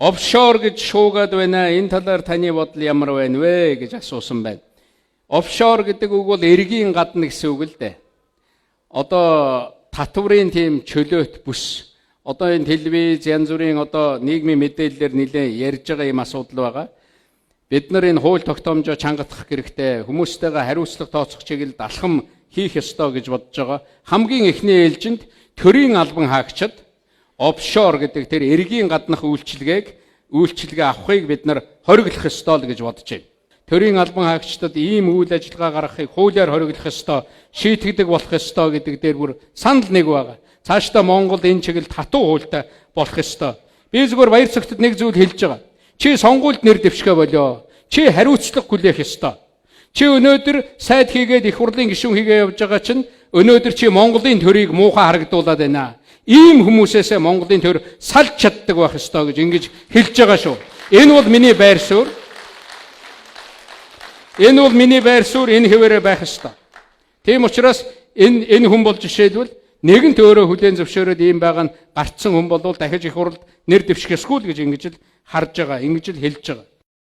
Офшор гэж шуугаад байна. Энэ талаар таны бодол ямар байна вэ гэж асуусан байна. Офшор гэдэг үг бол эргийн гадна гэсэн үг л дээ. Одоо татврын тийм чөлөөт бүс. Одоо энэ телевиз, янз бүрийн одоо нийгмийн мэдээллээр нэлээд ярьж байгаа юм асуудал байгаа. Бид нар энэ хууль тогтоомжоо чангатгах хэрэгтэй. Хүмүүстэйгээ хариуцлага тооцох чиглэлд алхам хийх ёстой гэж бодож байгаа. Хамгийн эхний ээлжинд төрийн албан хаагчид офшор гэдэг тэр эргийн гаднах үйлчилгээ авахыг бид нар хориглох ёстой л гэж бодож байна. Төрийн албан хаагчдад ийм үйл ажиллагаа гаргахыг хуулиар хориглох ёстой, шийтгдэг болох ёстой гэдэг дээр бүр санал нэг байгаа. Цаашдаа Монгол энэ чиглэлд хатуу хуультай болох ёстой. Би зүгээр Баярцогтод нэг зүйл хэлж байгаа. Чи сонгуульд нэр дэвшгээ болио. Чи хариуцлага хүлээх ёстой. Чи өнөөдөр сайд хийгээд, их хурлын гишүүн хийгээ явж байгаа чинь өнөөдөр чи Монголын төрийг муухай харагдуулаад байна. Ийм хүмүүсээсээ Монголын төр салж чаддаг байх ёстой гэж ингэж хэлж байгаа шүү. Энэ бол миний байр суурь. Энэ бол миний байр суурь, энэ хэвээрээ байх ёстой. Тийм учраас энэ хүн бол жишээлбэл нэгэнт өөрөө хүлээн зөвшөөрөөд ийм байгаа нь гарцсан хүн бол дахиж их хурлд нэр дэвших ёсгүй л гэж ингэж л харж байгаа, ингэж л хэлж байгаа.